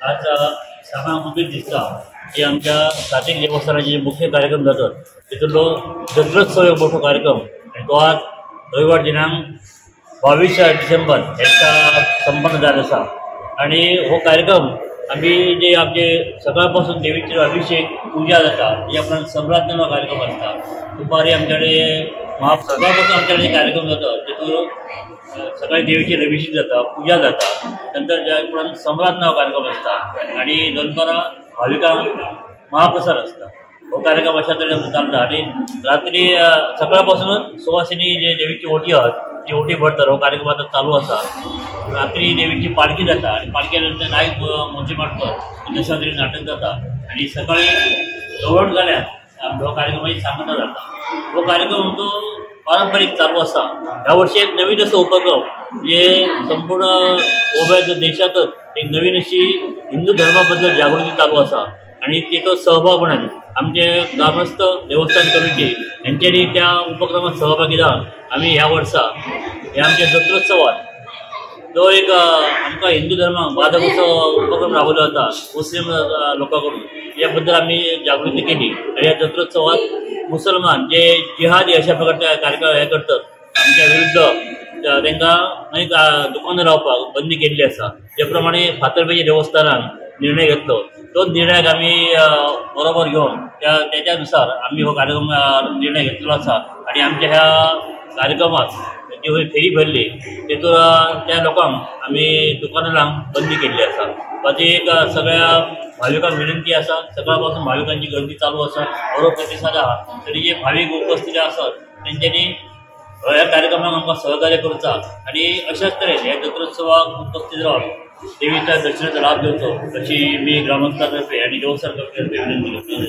आज सगळ्यांक उमेद दिसता की आमच्या सातेरी देवस्थानाचे जे मुख्य कार्यक्रम जातात तितूंतलो जत्रोत्सव एक मोठो कार्यक्रम आनी तो आज रविवार दिनांक 22 डिसेंबर हेका संपन्न जाल्लो आसा। आनी हो कार्यक्रम आमी जे आमचे सकाळ पासून देवीचेर अभिषेक पुजा जाता, हे उपरांत सम्राज्ञानो कार्यक्रम आसता। दुपारी आमच्याकडे सकाळपासून आमच्याकडे कार्यक्रम जाता तितून सकाळी देवीचेर अभिषेक जाता, पुजा जाता, नंतर ज्या उपरांत सम्राज्ञा कार्यक्रम आसता आनी दनपारां भाविकांक महाप्रसाद आसता। हो कार्यक्रम अशा तरेन आमचो चलता आनी रात्री सकाळपासूनच सुवासिनी जे देवीची ओटी आहात ती ओटी भरतात। हो कार्यक्रम आतां चालू आसा। रात्री देवीची पालखी जाता आनी पालखी नंतर नायक मोची मारतात, दशावतारी नाटक जाता आनी सकाळी गवळण जाल्यार हो कार्यक्रमाची सांगता जाता। हो कार्यक्रम आमचो पारंपरीक चालू आसा। ह्या वर्षी एक नवीन असो उपक्रम म्हणजे संपूर्ण गोव्या देशांतच एक नवीन अशी हिंदू धर्मा बद्दल जागृती चालू आसा आनी तेचो सहभाग म्हणून आमचे ग्रामस्थ देवस्थान कमिटी हेंच्यांनी त्या उपक्रमात सहभागी जावन आमी ह्या वर्सा ह्या आमच्या जत्रोत्सवात जो एक आमकां हिंदू धर्माक बाधक असो उपक्रम राबयलो जाता मुस्लीम लोकां कडून, ह्या बद्दल आमी जागृती केली आनी ह्या जत्रोत्सवात मुसलमान जे जिहादी अशा प्रकारचे कार्यक्रम हे करतात आमच्या विरुद्ध तांकां मागीर दुकानां रावपाक बंदी केल्ली आसा। जे प्रमाणे फातर्पेच्या देवस्थानान निर्णय घेतलो तो निर्णयाक आमी बरोबर घेवन त्याच्या नुसार आमी हो कार्यक्रम निर्णय घेतलेलो आसा आनी आमच्या ह्या कार्यक्रमात जी फेरी भरली तेतून त्या लोकांक आमी दुकानां बंदी केल्ली आसा। बाकी एक सगळ्या भाविकांक विनंती आसा, सकाळ पासून भाविकांची गर्दी चालू आसा, बरो प्रतिसाद आहा, तरी जे भावीक उपस्थित आसत तेंच्यांनी ह्या कार्यक्रमाक आमकां सहकार्य करचा आनी अशाच तरेन ह्या जत्रोत्सवाक उपस्थित रावन देवीच्या दर्शनाचो लाभ घेवचो अशी मी ग्रामस्थां तर्फे आनी देवस्थान कमिटी तर्फे विनंती करता।